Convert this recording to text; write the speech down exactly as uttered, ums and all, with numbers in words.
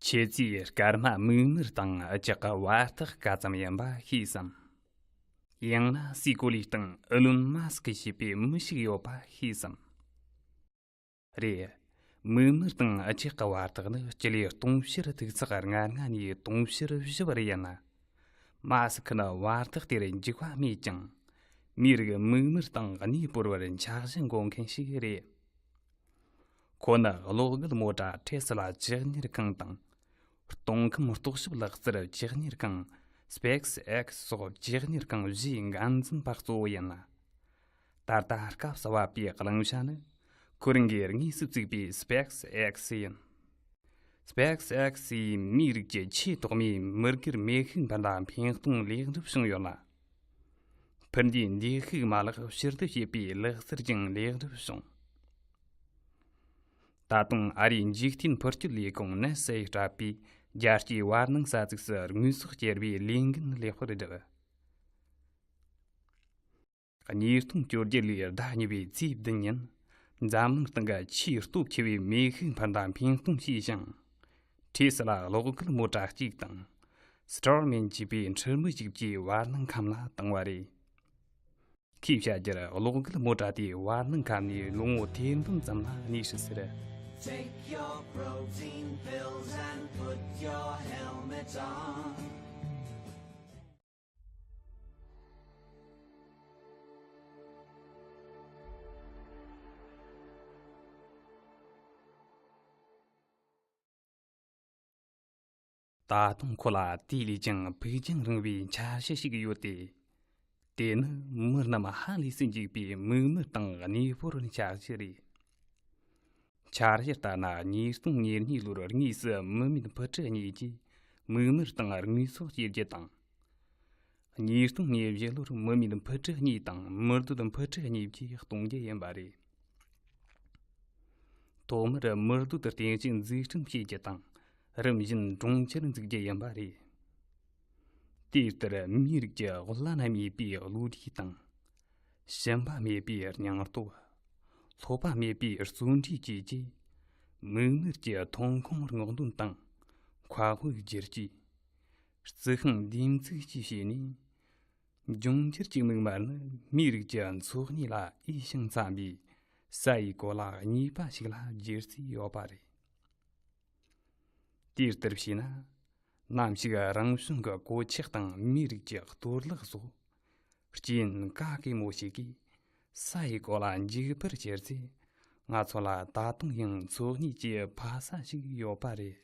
ཁྱེད་ཚོས་སྐར་མ་མིག་དམར་དང་ལྕགས་བར་ཐག་ག་ཙམ་ཡིན་པ་ཤེས་སམ། ཡང་ན་སའི་གོ་ལའི་སྟེང་ཨི་ལོན་མཱ་སི་ཀི་ཞེས་པའི་མི་ཞིག་ཡོད་པ་ཤེས་སམ། རེད། མིག་དམར་དང་ལྕགས་ཀྱི་བར་ཐག་ནི་སྤྱི་ལེ་སྟོང་ཕྱུར་དྲུག་ཚེག་ལྔ་ལྔ་ནས་སྟོང་ཕྱུར་བཞི་བར་ཡིན་ལ། མཱ་སི་ཁི་ནི་བར་ཐག་དེར་འཇིགས་པ་མེད་ཀྱང་། མིའི་རིགས་མིག་དམར་དང་གནས་སྤོར་བར་འཆར་གཞི་འགོད་མཁན་ཞིག་རེད། ཁོ་ནི་གློག་སྒུལ་མོ་ཊ་ཊེ་སི་ལ་ལྕགས་གཉེར་ཁང་དང་། སྟོང་ཁམས་རྟོག་ཞིབ་ལག་རྩལ་ལྕགས་གཉེར་ཁང་། སྤེག་སི་ཨེག་སི་སོགས་ལྕགས་གཉེར་ཁང་བཞིའི་འགན་འཛིན་པ་གཙོ་བོ་ཡིན་ལ། ད་ལྟ་སྐབས་སུ་བབས་པའི་གླེང་བྱ་ནི། ཁོ་རང་གིས་དངོས་སུ་བཙུགས་པའི་སྤེག་སི་ཨེག་སི་ཡིན། སྤེག་སི་ཨེག་སི་ཡིས་མིའི་རིགས་ཀྱི་ཆེས་ཐོག་མའི་མི་སྒེར་མེ་ཤུགས་འཕུར་མདའ་འཕེན་གཏོང་ལེགས་འགྲུབ་བྱུང་ཡོད་ལ། འཕུར་མདེའི་འདེད་ཤུགས་མ་ལག་ཕྱིར་བསྡུ་བྱེད་པའི་ལག་རྩལ་ཀྱང་ལེགས་འགྲུབ་བྱུང་། ད་དུང་ཨ་རིའི་འཇིག་རྟེན་འཕུར་སྐྱོད་ལས་ཁུངས་ནེ་སའི་སྤྲད་པའི་རྒྱལ་སྤྱིའི་བར་སྣང་ས་ཚིགས་སུ་དངོས་ཟོག་སྐྱེལ་བའི་ལས་འགན་ལེགས་པར་བསྒྲུབས། ཉིས་སྟོང་བཅོ་བརྒྱད་ལོའི་ཟླ་གཉིས་པའི་ཚེས་བདུན་ཉིན། འཛམ་གླིང་སྟེང་གི་ཆེས་སྟོབས་ཆེ་བའི་མེ་ཤུགས་འཕུར་མདའ་འཕེན་གཏོང་བྱས་ཤིང་། ཊེ་སི་ལ་གློག་སྒུལ་མོ་ཊ་གཅིག་དང་། སི་ཊར་མེན་ཅེས་པའི་འཕྲུལ་མི་གཅིག་བཅས་བར་སྣང་ཁམས་ལ་བཏང་བ་རེད། ཁོས་བཤད་རྒྱུར་གློག་སྒུལ་མོ་ཊ་དེ་བར་སྣང་ཁམས་ནས་ལོ་ངོ་ཐེར་འབུམ་ཙམ་ལ་གནས་སྲིད་ཟེར། Take your protein pills and put your helmet on. ད་དུང་ཁོ་ལ་དེ་ལས་ཀྱང་ཕུགས་རྒྱང་རིང་བའི་འཆར་གཞི་ཞིག་ཡོད་དེ། དེ་ནི་མི་རྣམས་ཧ་ལས་སུ་འཇིགས་པའི་མིག་དམར་དང་གནས་སྤོར་འཆར་གཞི་རེད། འཆར་གཞི་ལྟར་ན་ཉིས་སྟོང་ཉེར་གཉིས་ལོར་དངོས་སུ་མི་མེད་འཕུར་གྲུ་གཉིས་ཀྱིས་མིག་དམར་དང་དངོས་ཟོག་སྐྱེལ་རྒྱུ་དང་། ཉིས་སྟོང་ཉེར་བཞི་ལོར་མི་མེད་འཕུར་གྲུ་གཉིས་དང་མི་སྡོད་འཕུར་གྲུ་གཉིས་བཅས་གཏོང་རྒྱུ་ཡིན་པ་རེད། ཐོག་མར་མི་སྡོད་རྟེན་གཞི་འཛུགས་སྐྲུན་བྱེད་རྒྱུ་དང་། རིམ་བཞིན་གྲོང་ཁྱེར་འཛུགས་རྒྱུ་ཡིན་པ་རེད། དེ་ལྟར་མིའི་རིགས་ཀྱི་བླ་ན་མེད་པའི་བློ་གྲོས་དང་། ཞུམ་པ་མེད་པའི་སྙིང་སྟོབས། ལྷོད་པ་མེད་པའི་བརྩོན་འགྲུས་བཅས་ཀྱིས། མིག་དམར་གྱི་ཐོན་ཁུངས་སྔོག་འདོན་དང་། མཁའ་དབུགས་བསྒྱུར་བཅོས། རྩི་ཤིང་འདེབས་འཛུགས་བཅས་བྱས་ནས། འབྱུང་འགྱུར་གྱི་མིག་དམར་ནི་མིའི་རིགས་ཀྱི་འཚོ་གནས་ལ་འོས་ཤིང་འཚམ་པའི་ས་ཡི་གོ་ལ་གཉིས་པ་ཞིག་ལ་བསྒྱུར་རྩིས་ཡོད་པ་རེད། དེ་ལྟར་བྱས་ན། ནམ་ཞིག་རང་བྱུང་གི་གོད་ཆག་དང་མིའི་རིགས་ཀྱི་གཏོར་བརླག་སོགས་རྐྱེན་ག་གེ་མོ་ཞིག་གིས་ས་ཡི་གོ་ལ་འཇིག་པར་གྱུར་ཚེ། ང་ཚོ་ལ་ད་དུང་ཡང་འཚོ་གནས་ཀྱི་ཕ་ས་ཞིག་ཡོད་པ་རེད།